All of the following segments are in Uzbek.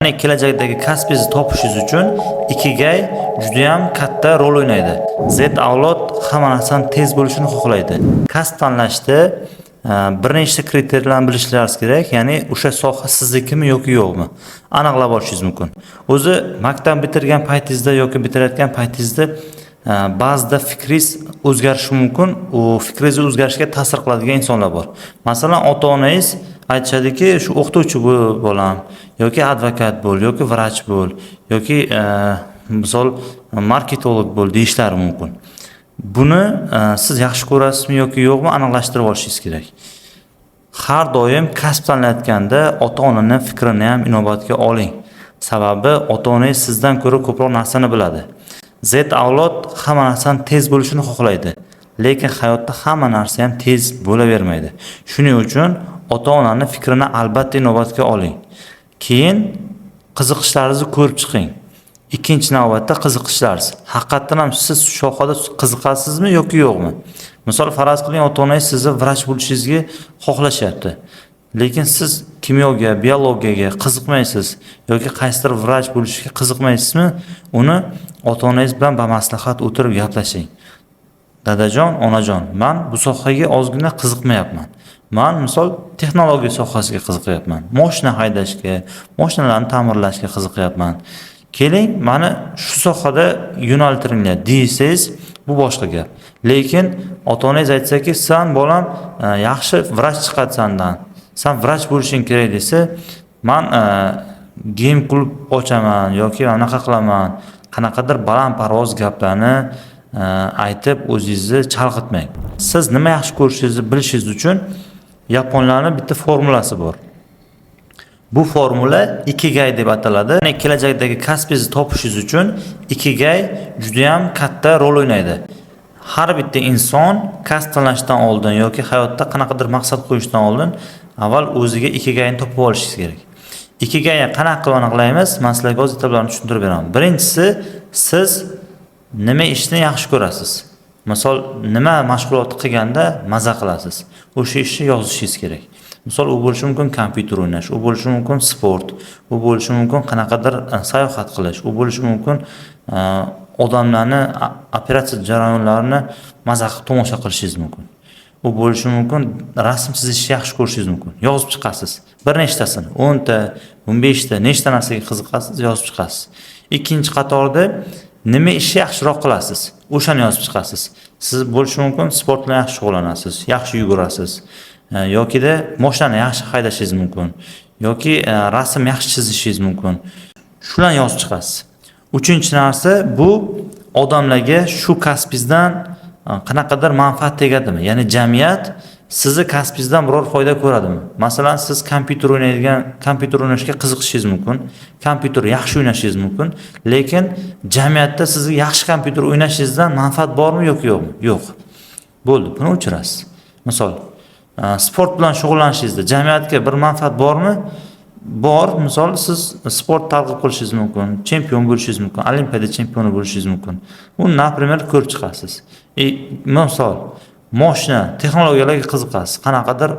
Ya'ni kelajakdagi kasbingizni topishingiz uchun ikigai judayam katta rol o'ynaydi. Z avlod hamma narsani tez bo'lishini xohlaydi. Kasb tanlashda bir nechta kriteriyalarni bilishlaringiz kerak, ya'ni o'sha soha siznikimi yoki yo'qmi, aniqlab olishingiz mumkin. O'zi maktab bitirgan paytingizda yoki bitirayotgan paytingizda ba'zida fikringiz o'zgarishi mumkin. U fikringizni o'zgarishiga ta'sir qiladigan insonlar bor. Masalan, ota-onangiz aytishadiki, shu o'qituvchi bo'l bolam, yoki advokat bo'l, yoki vrach bo'l, yoki misol marketolog bo'l deyishlari mumkin. Buni siz yaxshi ko'rasizmi yoki yo'qmi, aniqlashtirib olishingiz kerak. Har doim kasb tanlayotganda ota-onani fikrini ham inobatga oling. Sababi ota-onangiz sizdan ko'ra ko'proq narsani biladi. Z avlod hamma narsani tez bo'lishini xohlaydi. Lekin hayotda hamma narsa ham tez bo'lavermaydi. Shuning uchun ota-onani fikrini albatta inobatga oling. Keyin qiziqishlaringizni ko'rib chiqing. Ikkinchi navbatda qiziqishlaringiz. Haqiqatdan ham siz shu sohada qiziqasizmi yoki yo'qmi? Misol, faraz qiling, ota-onangiz sizni vrach bo'lishingizga xohlashyapti. Lekin siz kimyoga, biologiyaga qiziqmaysiz yoki qaysidir vrach bo'lishga qiziqmaysizmi? Uni ota-onangiz bilan bamaslahat o'tirib gaplashing. Dadajon, onajon, men bu sohaga ozgina qiziqmayapman. Man misol texnologiya sohasiga qiziqyapman. Moshina haydashga, moshinalarni ta'mirlashga qiziqyapman. Keling, mani shu sohada yo'naltiringlar desangiz, bu boshqa gap. Lekin ota-onangiz aytsaki, "San bolam yaxshi vrach chiqadi sandan. San vrach bo'lishing kerak" desa, "Man game klub ochaman yoki anaqa qilaman." Qanaqadir balandparvoz gaplarni aytib o'zingizni chalg'itmang. Siz nima yaxshi ko'rishingizni bilishingiz uchun yaponlarning bitta formulasi bor. Bu formula ikigai deb ataladi. Ya'ni kelajakdagi kasbingizni topishingiz uchun ikigai judayam katta rol o'ynaydi. Har bitta inson kasb tanlashdan oldin yoki hayotda qanaqadir maqsad qo'yishdan oldin avval o'ziga ikigayni topib olishingiz kerak. Ikigayni qanaqa qilib aniqlaymiz? Men sizlarga hozir etaplarni tushuntirib beraman. Birinchisi, siz nima ishni yaxshi ko'rasiz? Misol, nima mashg'ulot qilganda maza qilasiz? O'sha ishni yozishingiz kerak. Misol, u bo'lishi mumkin kompyuter o'ynash, u bo'lishi mumkin sport, u bo'lishi mumkin qanaqadir sayohat qilish, u bo'lishi mumkin odamlarni operatsiya jarayonlarini maza qilib tomosha qilishingiz mumkin. U bo'lishi mumkin rasm chizishni yaxshi ko'rishingiz mumkin. Yozib chiqasiz. Bir nechtasini, 10 ta, 15 ta, nechta narsaga qiziqasiz, yozib chiqasiz. Ikkinchi qatorda nima ishni yaxshiroq qilasiz, o'shani yozib chiqasiz. Siz bo'lishi mumkin sport bilan yaxshi shug'ullanasiz, yaxshi yugurasiz, yokida mashinani yaxshi haydashingiz mumkin, yoki rasm yaxshi chizishingiz mumkin. Shularni yozib chiqasiz. Uchinchi narsa, bu odamlarga shu kasbingizdan qanaqadir manfaat tegadimi? Ya'ni jamiyat sizni kasbingizdan biror foyda ko'radimi? Masalan, siz kompyuter o'ynashga qiziqishingiz mumkin, kompyuter yaxshi o'ynashingiz mumkin, lekin jamiyatda sizni yaxshi kompyuter o'ynashingizdan manfaat bormi yoki yo'qmi? Yo'q. Bo'ldi, buni o'chirasiz. Misol, sport bilan shug'ullanishingizda jamiyatga bir manfaat bormi? Bor. Misol, siz sport targ'ib qilishingiz mumkin, chempion bo'lishingiz mumkin, olimpiada chempioni bo'lishingiz mumkin. Uni, например, ko'rib chiqasiz. Misol, moshina, texnologiyalarga qiziqasiz, qanaqadir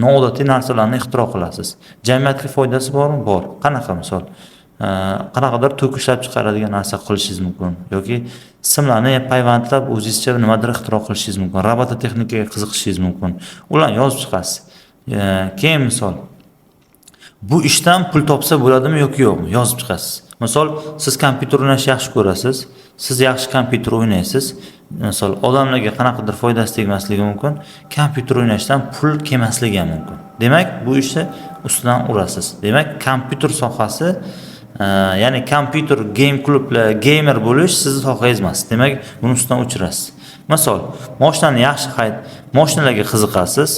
noodatiy narsalarni ixtiro qilasiz. Jamiyatga foydasi bormi? Bor. Qanaqa misol? Qanaqadir tok ishlab chiqaradigan narsa qilishingiz mumkin yoki simlarni payvandlab o'zingizcha nimadir ixtiro qilishingiz mumkin, robototexnikaga qiziqishingiz mumkin. Ularni yozib chiqasiz. Keyin misol, bu ishdan pul topsa bo'ladimi yoki yo'qmi? Yozib chiqasiz. Misol, siz kompyuter o'ynashni yaxshi ko'rasiz, siz yaxshi kompyuter o'ynaysiz. Misol, odamlarga qanaqadir foydasi tegmasligi mumkin, kompyuter o'ynashdan pul kelmasligi ham mumkin. Demak, bu ishni ustidan urasiz. Demak, kompyuter sohasi, ya'ni kompyuter game klublar, gamer bo'lish sizni sohangiz emas. Demak, buni ustidan o'chirasiz. Misol, mashinani yaxshi hayd, mashinalarga qiziqasiz,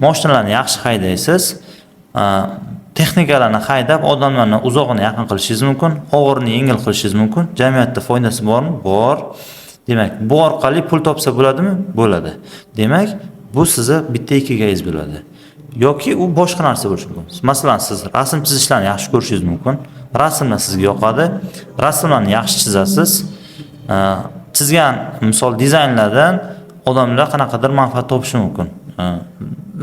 mashinalarni yaxshi haydaysiz, texnikalarni haydab odamlarni uzog'ini yaqin qilishingiz mumkin, og'irini yengil qilishingiz mumkin. Jamiyatda foydasi bormi? Bor. Demak, bu orqali pul topsa bo'ladimi? Bo'ladi. Demak, bu sizni bitta ikigayingiz bo'ladi. Yoki u boshqa narsa bo'lishi mumkin. Masalan, siz rasm chizishlarni yaxshi ko'rishingiz mumkin. Rasmlar sizga yoqadi. Rasmlarni yaxshi chizasiz. Chizgan misol dizaynlardan odamlar qanaqadir manfaat topishi mumkin.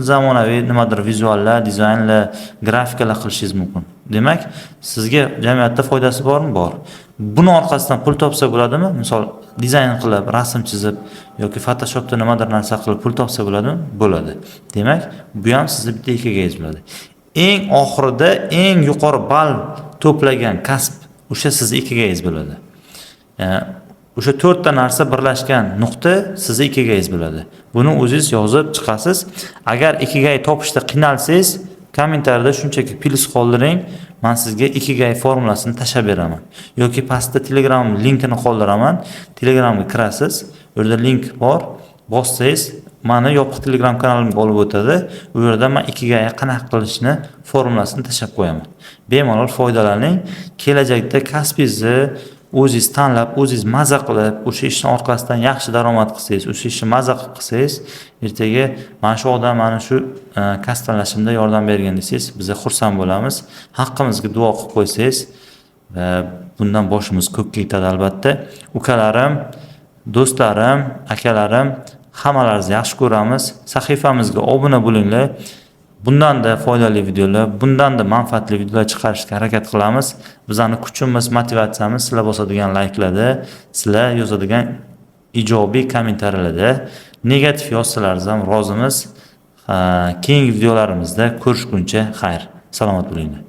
Zamonaviy nimadir vizuallar, dizaynlar, grafikalar qilishingiz mumkin. Demak, sizga jamiyatda foydasi bormi? Bor. Buni orqasidan pul topsa bo'ladimi? Misol, dizayn qilib, rasm chizib yoki Photoshopda nimadir narsa qilib pul topsa bo'ladimi? Bo'ladi. Demak, bu ham sizni bitta ikigayingiz bo'ladi. Eng oxirida eng yuqori ball to'plagan kasb o'sha sizni ikigayingiz bo'ladi. O'sha to'rtta narsa birlashgan nuqta sizni ikigayingiz bo'ladi. Buni o'zingiz yozib chiqasiz. Agar ikigay topishda qiynalsangiz, kommentariyada shunchaki plyus qoldiring, man sizga ikigay formulasini tashlab beraman. Yoki pastda Telegram linkini qoldiraman. Telegramga kirasiz, u yerda link bor. Bossangiz, mani yopiq Telegram kanalimga olib o'tadi. U yerda man ikigay qanaqa qilishni formulasini tashlab qo'yaman. Bemalol foydalaning. Kelajakda kasbingizni o'zingiz tanlab, o'zingiz maza qilib, o'sha ishni orqasidan yaxshi daromad qilsangiz, o'sha ishni maza qilib qilsangiz, ertaga mana shu odam mana shu kasb tanlashimda yordam bergan desangiz, biz xursand bo'lamiz. Haqqimizga duo qilib qo'ysangiz, bundan boshimiz ko'kka yetadi albatta. Ukalarim, do'stlarim, akalarim, hammalaringizni yaxshi ko'ramiz. Sahifamizga obuna bo'linglar. Bundanda foydali videolar, bundanda manfaatli videolar chiqarishga harakat qilamiz. Bizani kuchimiz, motivatsiyamiz sizlar bosadigan layklarda, sizlar yozadigan ijobiy kommentariyalarda. Negativ yozsalaringiz ham rozimiz. Keyingi videolarimizda ko'rishguncha xayr. Salomat bo'linglar.